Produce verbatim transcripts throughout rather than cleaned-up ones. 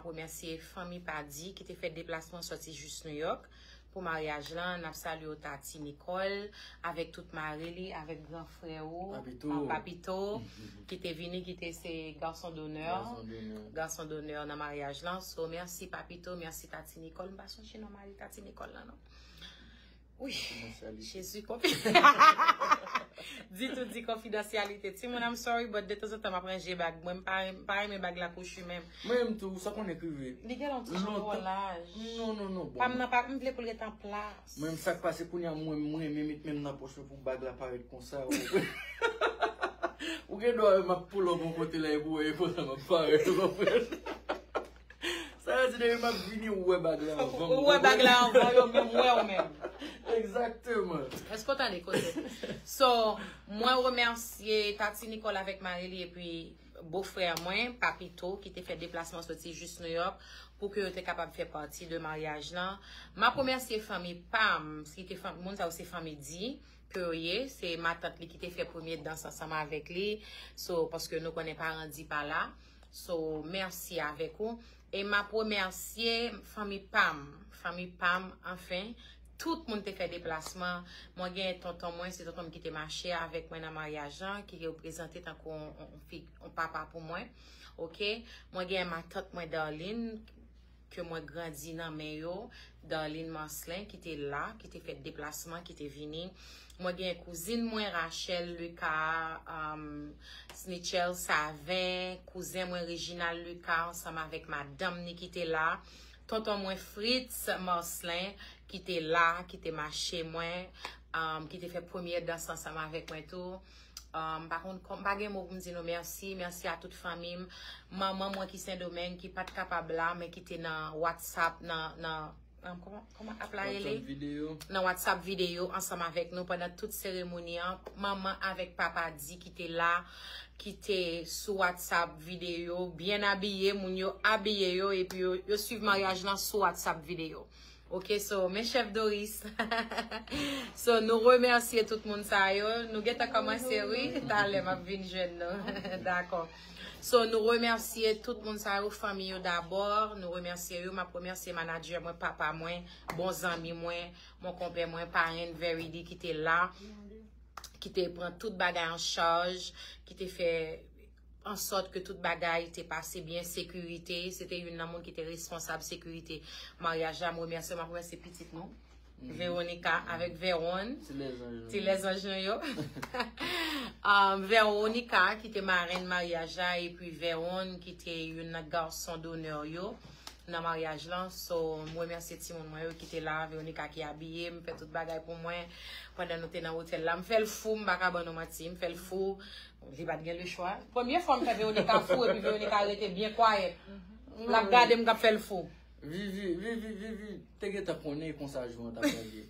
Remèsye fanmi Padi ki te fè deplasman sòti jis New York pou maryaj lan. N ap salye w Tati Nicole, avèk tout mari li, avèk gran frè ou, Papito. ah, Papito, ki te vini, ki te se gason donè. Gason donè. Gason donè nan maryaj lan. So, mèsi Papito, mèsi Tati Nicole. M pa sonje non mari Tati Nicole lan, non. Wi. Konfidansyalite. Jezi, konfi... Di tou di konfidansyalite. Timoun, I'm sorry, but de tanzantan m ap ranje bag. Mwen, m pa, m pa renmen bag la kouchi menm. Mwen menm tou, sa konnen k rive. Li gen yon ti jan Lontan. Vwolaj. Non, non, non, bon. Pa m nan pa, m vle pou l ret an plas. Mwen menm sa k pase kounye a, mwen, mwen, mwen met menm nan pòch mwen pou bag la parèt konsa. Ou, ou gen dwa wè m ap pull up yon kote la, epi w wè, e konsa m ap parèt, ou konprann? Sa vle di, depi m ap vini, ou wè bag la anvan m, Ou wè bag la anvan yo, menm wè ou menm. Egzakteman. Èske w tande koze? So, mwen remèsye Tati Nicole avèk mari li epi bofrè mwen, Papito, ki te fè deplasman soti jis New York pou ke yo te kapab fè pati de maryaj lan. M ap remèsye fanmi pa m, ki te fanmi, moun sa yo se fanmi Di, ke yo ye, se matant li ki te fè premye dans ansanm avèk li. So, paske nou konnen paran Di pa la. So, mèsi avèk ou. E m ap remèsye fanmi pa m, fanmi pa m, anfen, tout moun te fè deplasman. Mwen gen tonton mwen, se tonton m ki te mache avèk mwen nan maryaj lan, ki reprezante tankou yon, yon, yon fig-, yon papa pou mwen. Oke? Mwen gen matant mwen, Darline, ke mwen grandi nan men yo, Darline Marcelin, ki te la, ki te fè deplasman, ki te vini. Mwen gen kouzin mwen, Rachel Lucas, um, Snichelle Savin, kouzen mwen, Reginald Lucas, ansanm avèk madanm ni ki te la. Tonton mwen, Fritz Marcelin, ki te la, ki te mache mwen, um, ki te fè premye dans ansanm avèk mwen tou. Um, pa konn, m pa gen mo pou m di nou mèsi. Mèsi a tout fanmi m. Manman mwen ki Sendomeng, ki pa t kapab la, men ki te nan WhatsApp, nan, nan, nan, kòman, kòman app la rele? WhatsApp videyo. Nan WhatsApp videyo, ansanm avèk nou pandan tout seremoni an. Manman avèk papa Di ki te la, ki te sou WhatsApp videyo, byen abiye, moun yo abiye yo, epi yo, yo swiv maryaj lan sou WhatsApp videyo. Ok, so, men chèf Doris. So, nou remèsye tout moun sa yo. Nou gentan kòmanse, wi. Talè, m ap vin jwenn nou. Dakò. So, nou remèsye tout moun sa yo, fanmi yo dabò. Nou remèsye yo. M ap remèsye manadjè mwen, papa mwen, bon zanmi mwen, mon konpè mwen, parenn Verily ki te la, ki te pran tout bagay an chaj, ki te fè an sòt ke tout bagay te pase byen, sekirite. Se te youn nan moun ki te responsab sekirite maryaj la. M remèsye, m ap remèsye pitit nou, Veronica avèk Veron. Ti lèzanj nou. Ti lèzanj nou yo. Um, Veronica ki te marenn maryaj la, epi Veron ki te youn nan gason donè yo nan maryaj lan. So, m remèsye timoun mwen yo ki te la, Veronica ki abiye m, fè tout bagay pou mwen pandan nou te nan otèl la. M fè l fou, m pa ka ban nou manti, m fè l fou. Li pa t gen lechwa. Premye fwa m fè Veronica fou, epi Veronica rete byen kwayèt. L ap gade m k ap fè l fou. Vivi, Vivi, Vivi, te gentan konnen konsa jou an t ap rive.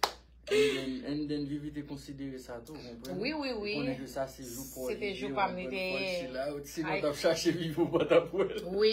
And then, and then Vivi te konsidere sa tou, konprann? Wi, wi, wi. Konnen ke sa se jou pa w Se te li jou ye, pa m, konprann, li te fò l ye. Sila, sinon w t ap chache Vivi, ou pa t ap wè l. Wi.